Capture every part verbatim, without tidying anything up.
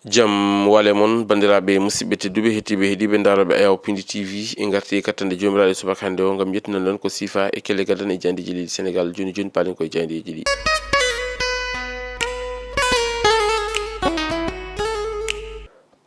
Jam wale mon, banndiraaɓe musidɓe tedduɓe, heɗtiiɓe, heɗiiɓe, ndaarooɓe Ayaw Pindi T V. En ngarti e kattande joomiraaɗo e subaka hannde o ngam yettinan ɗon ko siifa e kelle gadane e jaandeeji leydi Senegaal. Jooni jooni, paalen koye jaandeeji ɗi.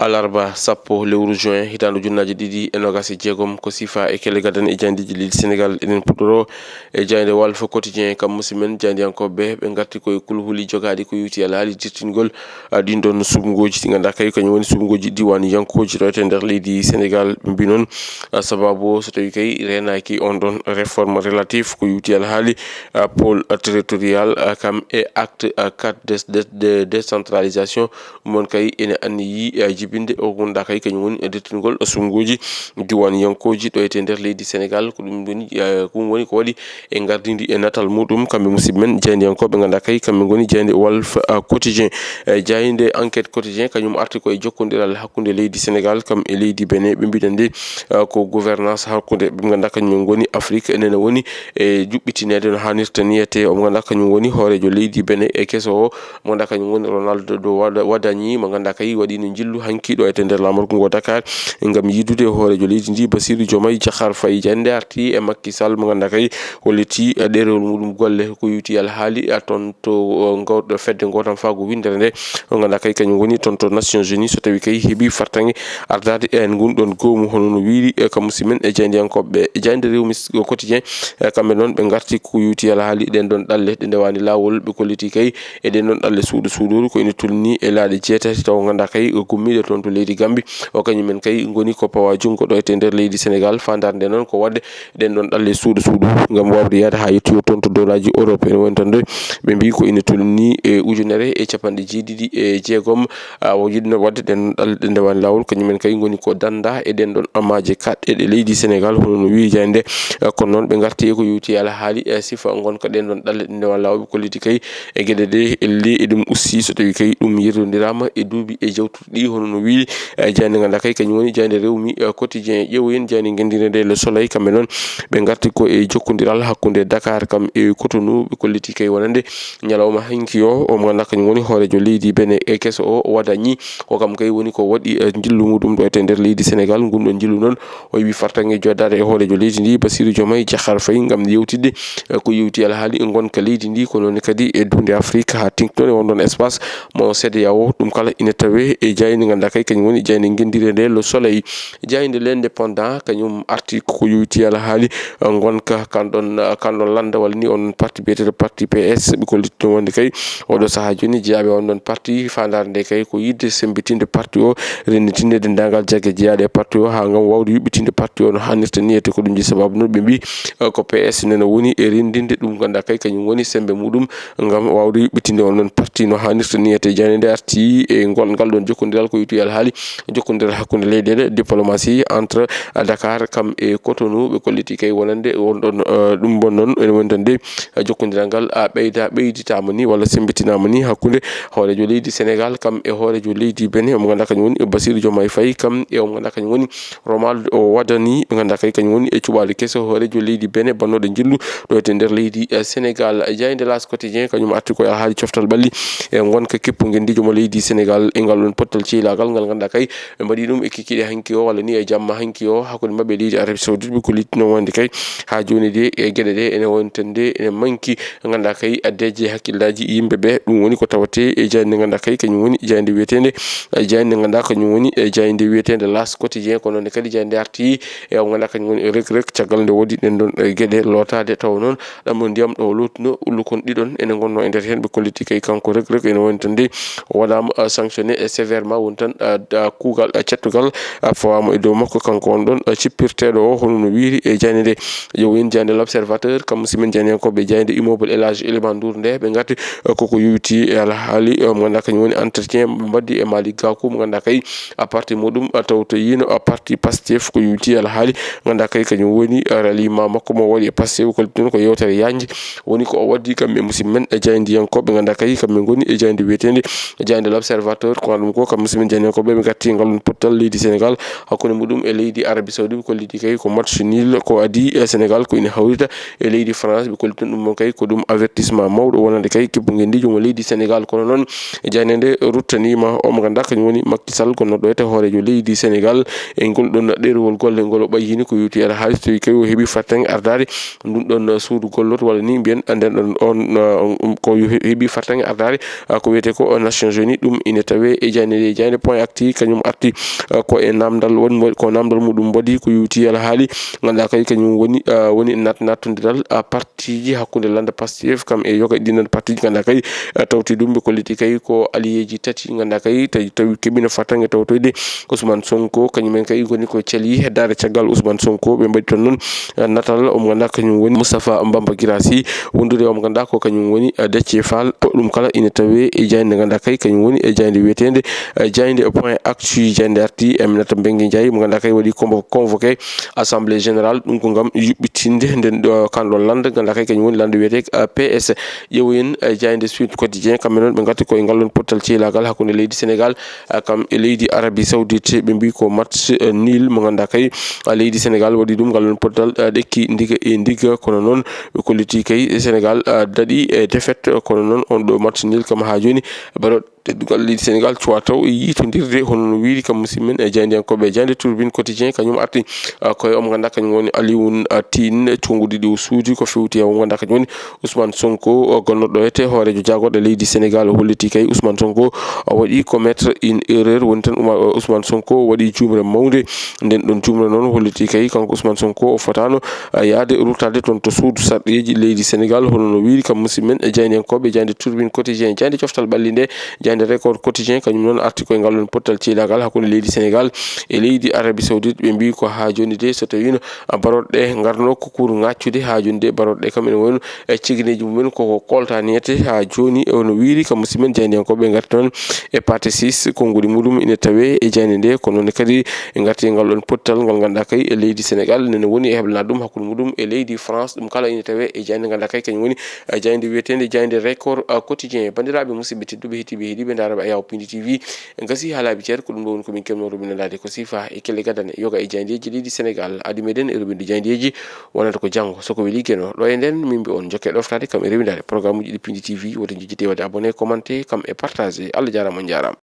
Alarba sappo lewru juin, hitaande ujunnaaje ɗiɗi e noogaas e jeegom, ko siifa e kelle gadane e jaandeeji leydi Senegaal. Eɗen puɗɗoro e jaaynde Walf Quotidien, kam musidɓe men jaayndiyankooɓe, ɓe ngarti koye kulhuli jogaaɗi ko yowti alhaali dirtingol, ah, ɗin ɗon suɓngooji ɗi ngannduɗaa kay kañum woni suɓngooji diiwaaniyankooji ɗo e nder leydi Senegaal. Ɓe mbii noon, ah, sabaabu o so tawii kay reenaaki on ɗon réforme relative ko yowti alhaali, ah, pôle territorial, ah, kam e acte, ah, quatre de, de, de décentralisation. Ɗum noon kay ene anniyii, eh, jibinde o ngannduɗaa kay kañum woni dirtingol suɓngooji diiwaaniyankooji ɗo e nder leydi Senegaal. Ko ɗum woni, eh, ko ɗum woni ko waɗi e ngardiindi e natal muɗum kamɓe musidɓe men jaayndiyankooɓe ngannduɗaa kay kamɓe ngoni jaaynde Walf, eh, Quotidien. Eh, jaaynde Enquête Quotidien kañum arti ko e jokkondiral hakkunde leydi Senegaal kam e leydi Benin. Ɓe mbiɗen de, eh, ko gouvernance hakkunde ɓe ngannduɗaa kañum ngoni Afrique enen woni e juɓɓitineede no haanirta ni. Ete o mo ngannduɗaa kañum woni hooreejo leydi Benin e keso o, mo ngannduɗaa kañum woni Ronald do Wada-, Wadagni, mo ngannduɗaa kay waɗiino njillu hanki ɗo e nder laamorgo ngo Dakar ngam yiidude e hooreejo leydi ndi Bassirou Diomaye Diakhar Faye. Jaaynde arti e Macky Sall mo ngannduɗaa kay holliti, eh, ɗerewol muɗum golle ko yowti alhaali, eh, toon to, eh, ngawɗo fedde ngootam faago winndere nde, mo ngannduɗaa kay kañum woni toon to Nations Unies so tawii kay heɓi fartaŋŋe ardaade e ngun ɗon goomu hono no wiiri, eh, kam musidɓe men e jaayndiyankooɓe e jaaynde Rewmi Quotidien. Eh, kamɓe noon ɓe ngarti ko yowti alhaali ɗen ɗon ɗalle ɗe ndewaani laawol. Ɓe kolliti kay e ɗen ɗon ɗalle suuɗo suuɗoru ko ene tolni e laaɗe jeetati taw ngannduɗaa kay gummiiɗe toon to leydi Gambie. O kañum en kay ngoni ko pawa junngo ɗo e nder leydi Senegaal. Faandaare nde noon ko waɗde ɗen ɗon ɗalle suuɗo suuɗoru ngam waawde yahde haa yettoyoo toon to dowlaaji Europe. Ene woni tan ɗo ɓe mbii ko ene tolni e ujunere e capanɗe jeeɗiɗi e jeegom, ah, o yiɗno waɗde ɗen ɗalle ɗe ndewaani laawol, kañum en kay ngoni ko dannda e ɗen ɗon amaaje kaɗɗe ɗe leydi Senegaal, hono no wiiri jaaynde. Eh, kono noon ɓe ngarti e ko yowti alhaali, eh, sifa ngonka ɗen ɗon ɗalle ɗe ndewaani laawol. Ɓe kolliti kay e geɗe ɗe elli e ɗum usti so tawii kay ɗum yettondiraama e duuɓi e jawtuɗi ɗi, hono no wiiri, eh, jaaynde ngannduɗaa kay kañum woni jaaynde Rewmi, eh, Quotidien. Ƴeewoyen jaaynde ngenndiire nde Le Soleil, kamɓe noon ɓe ngarti ko e jokkondiral hakkunde Dakar kam e Cotonou. Ɓe kolliti kay wonande ñalawma hanki o, o mo ngannduɗaa kañum woni hooreejo leydi Benin e keso o, Wadagni, ko kam kay woni ko waɗi, eh, njillu muɗum ɗo e nder leydi Senegaal. Ngun ɗon njillu noon o heɓi fartaŋŋe jooɗaade e hooreejo leydi ndi Bassirou Diomaye Diakhar Faye ngam yewtidde, eh, ko yowti alhaali ngonka leydi ndi, ko noon kadi e duunde Afrique haa teeŋti noon e on ɗon espace mo CEDEAO. Ɗum kala ina tawee e jaaynde ngannduɗaa kay kañum woni jaaynde ngenndiire nde Le Soleil. Jaaynde L'Indépendant kañum arti ko yowti alhaali, eh, ngonka kan ɗon, eh, kan ɗon lannda walla ni on parti biyeteeɗo parti P S. Ɓe kolliti ɗum wonde kay oɗo sahaa jooni jeyaaɓe on ɗon parti faandaare nde kay ko yiɗde semmbitinde parti o, rennditinde denndaangal jagge jeyaaɗe e parti o haa ngam waawde yuɓɓitinde parti o no haanirta ni. Ete ko ɗum ji sabaabu noon ɓe mbii, eh, ko P S nene woni e renndinde ɗum ngannduɗaa kay kañum woni semmbe muɗum ngam waawde yuɓɓitinde on ɗon parti no haanirta ni. Ete jaaynde nde arti e ngol, ngal ɗon jokkondiral ko yowti alhaali jokkondiral hakkunde leyɗeele, diplomatie entre Dakar kam e Cotonou. Ɓe kolliti kay wonande on ɗon, eh, ɗum bon noon ene woni tan de, eh, jokkondiral ngal, ah, ɓeyda, ɓeyditaama ni walla semmbitinaama ni hakkunde hooreejo leydi Senegaal kam e hooreejo leydi Benin, omo ngannduɗaa kañum woni Bassirou Diomaye Faye kam e omo ngannduɗaa kañum woni Romuald Wadagni, ɓe ngannduɗaa kay kañum woni e cuɓaali keso hooreejo leydi Benin bannooɗo njillu ɗo e nder leydi, eh, Senegaal. Jaaynde L'As Quotidien kañum arti ko e alhaali coftal ɓalli e ngonka kippu ngenndiijo mo leydi Senegaal e ngal ɗon pottal ceylaagal ngal ngannduɗaa kay ɓe mbaɗi ɗum e kikiiɗe hanki o walla ni e jamma hanki o hakkunde maɓɓe e leydi Arabie Saoudite. Ɓe kolliti noon wonde kay haa jooni de e geɗe ɗe ene woni tan de ene manki ngannduɗaa kay addeeji e hakkillaaji yimɓe ɓe. Ɗum woni ko tawetee e jaaynde ngannduɗaa kay kañum woni jaaynde wiyeteende, eh, jaaynde ngannduɗaa kañum woni e jaaynde wiyeteende L'As Quotidien. Ko noon kadi jaaynde arti e o ngannduɗaa kañum woni Reug Reug caggal nde woodi ɗen ɗon, eh, geɗe lootaade taw noon ɗam ɗo ndiyam ɗo lootuno ulukon ɗiɗon ene ngonnoo e nder heen. Ɓe kolliti kay kanko Reug Reug ene woni tan de o waɗaama, eh, sanctionné, eh, sévèrement, woni tan, eh, da-, kuugal, eh, cattugal, eh, fawaama e dow makko kanko on ɗon, eh, cippirteeɗo o hono no wiiri e jaaynde nde. Yo win jaaynde L'Observateur kam si men jaayndiyankooɓe jaaynde immeuble El Hadj Elimane Ndour nde ɓe ngarti, eh, koko yowiti e alhaali, eh, mo ngannduɗaa kañum woni entretien ɓe mbaɗdi e Malick Gakou mo ngannduɗaa kay a parti muɗum, a tawtoyiino a parti Pastef ko yowiti alhaali ngannduɗaa kay kañum woni, eh, ralliement makko mo waɗi e Pastef ko ɗum ko yewtere yaajnde woni ko o waɗdi kam e musidɓe men e jaayndiyankooɓe ngannduɗaa kay kamɓe ngoni e jaaynde wiyeteende jaaynde L'Observateur. Ko ɗum ko kam musidɓe men Enen ko ɓe ɓe gatti ngal ɗon pottal leydi Sénégal hakkunde muɗum e leydi Arabie Saoudite, ɓe kolliti kay ko match nul ko adi e Sénégal ko ina hawrita e leydi France. Ɓe kolliti ɗum ɗon kay ko ɗum avertissement mawɗo wonande kay kebbu ngenndi joom leydi Sénégal. Kono noon, e jaaynde nde ruttaniima o mo ngannduɗaa kañum woni Macky Sall, gonnoɗo e hooreejo leydi Sénégal, e ngol ɗon ɗerewol golle ngol o ɓayyini ko yowiti alhaali so tawi kay o heɓi fartaŋŋe ardaade ndun ɗon suudu gollordu walla ni mbiyen nden ɗon on, uh, um, ko yo he-, heɓi fartaŋŋe ardaade, uh, ko wiyetee ko Nations Unies. Ɗum ina tawee e jaaynde nde, jaaynde Point Actu kañum arti, uh, ko e namdal woni mo-, ko namdal muɗum mbaɗi ko yowiti alhaali ngannduɗaa kay kañum woni, uh, woni nat-, nattondiral, uh, partiiji hakkunde lannda Pastef kam e yoga ɗi lannda partiiji ngannduɗaa kay, uh, tawti ɗum ɓe kolliti kay ko aliyeeji tati ngannduɗaa kay tawi, tawi keɓino fartaŋŋe tawtoyde Ousmane Sonko, kañum en kay ngoni ko cali heddaade caggal Ousmane Sonko. Ɓe mbaɗi toon noon, eh, natal omo ngannduɗaa kañum woni Moustapha Bamba Guirassy, wondude omo ngannduɗaa ko kañum woni, eh, Déthié Fall. Ɗum kala ina tawee e jaaynde ngannduɗaa kay kañum woni e jaaynde wiyeteende, eh, jaaynde Point Actu. Jaaynde arti e Aminata Mbengue Ndiaye mo ngannduɗaa kay waɗi convo-, convoqué assemblée générale. Ɗum ko ngam yuɓɓitinde nden ɗo, kan ɗo lannda ngannduɗaa kay kañum woni lannda wiyetee, eh, P S. Ƴeewoyen, eh, jaaynde Sud Quotidien, kamɓe noon ɓe ngatti koye ngal ɗon pottal ceylaagal hakkunde leydi Sénégal, eh, kam e leydi Arabie Saoudite. Ɓe mbii ko match, eh, nul mo ngannduɗaa kay, eh, leydi Sénégal waɗi ɗum ngal ɗon pottal, eh, ɗekki ndiga e ndiga. Kono noon ɓe kolliti kay Sénégal, eh, daɗi e défaite. Kono noon on ɗo match nul kam haa jooni baɗo teddungal leydi Sénégal cuwa taw e yiitondirde hono no wiiri kam musidɓe men e jaayndiyankooɓe e jaaynde Tribune Quotidien. Kañum arti, ah, koye omo ngannduɗaa kañum woni Alioune, ah, Tine, connguɗi ɗi o suuti ko fewti e omo ngannduɗaa kañum woni Ousmane Sonko, o gonnoɗo e hooreejo jaagorɗe leydi Sénégal. O holliti kay Ousmane Sonko o waɗi commettre une erreur, woni tan Ouma-, Ousmane Sonko waɗi juumre mawnde. Nden ɗon juumre noon holliti kay kanko Ousmane Sonko o fotaano, ah, yahde ruttaade toon to suudu sarɗiiji leydi Sénégal, hono no wiiri kam musidɓe men e jaayndiyankooɓe jaaynde Tribune Quotidien, jaaynde Coftal Ɓalli nde, jaaynde Record Quotidien, kañum noon arti koye ngal ɗon pottal ceylaagal hakkunde leydi Sénégal e leydi Arabie Saoudite. Ɓe mbii ko haa jooni de so tawiino, ah, baroɗe ɗe ngarno ko pour ŋaccude, haa jooni de baroɗe ɗe kam ene woni e cegeneeji mumen koko koltaniyete haa jooni. E ono wiiri kam musidɓe men jaayndiyankooɓe ngarti noon e partie six, konnguɗi muɗum ina tawee e jaaynde nde. Kono noon kadi e ngarti e ngal ɗon pottal ngal ngannduɗaa kay e leydi Sénégal nene woni e heblanaade ɗum hakkunde muɗum e leydi France. Ɗum kala ina tawee e jaaynde ngannduɗaa kay kañum woni, eh, jaaynde wiyeteende jaaynde Record, eh, Quotidien. Banndiraaɓe musidɓe tedduɓe heɗiiɓe heɗiiɓe ndaaraaɓe Ayaw Pindi T V, en ngasii haa laaɓi ceer, ko ɗum ɗo woni ko min keɓnoo rubinandaade ko siifa e kelle gadane yoga e jaayndeeji leydi Sénégal. Adi meɗen e rubinde jaayndeeji wonata ko janngo so ko weli Geno. Ɗo e nden min mbi on jokke ɗoftaade kam e rewindaade programme uji ɗi Pindi T V. Woto njejjite waɗde abonné, commenté kam e partagé. Allah jaaraama, on njaaraama.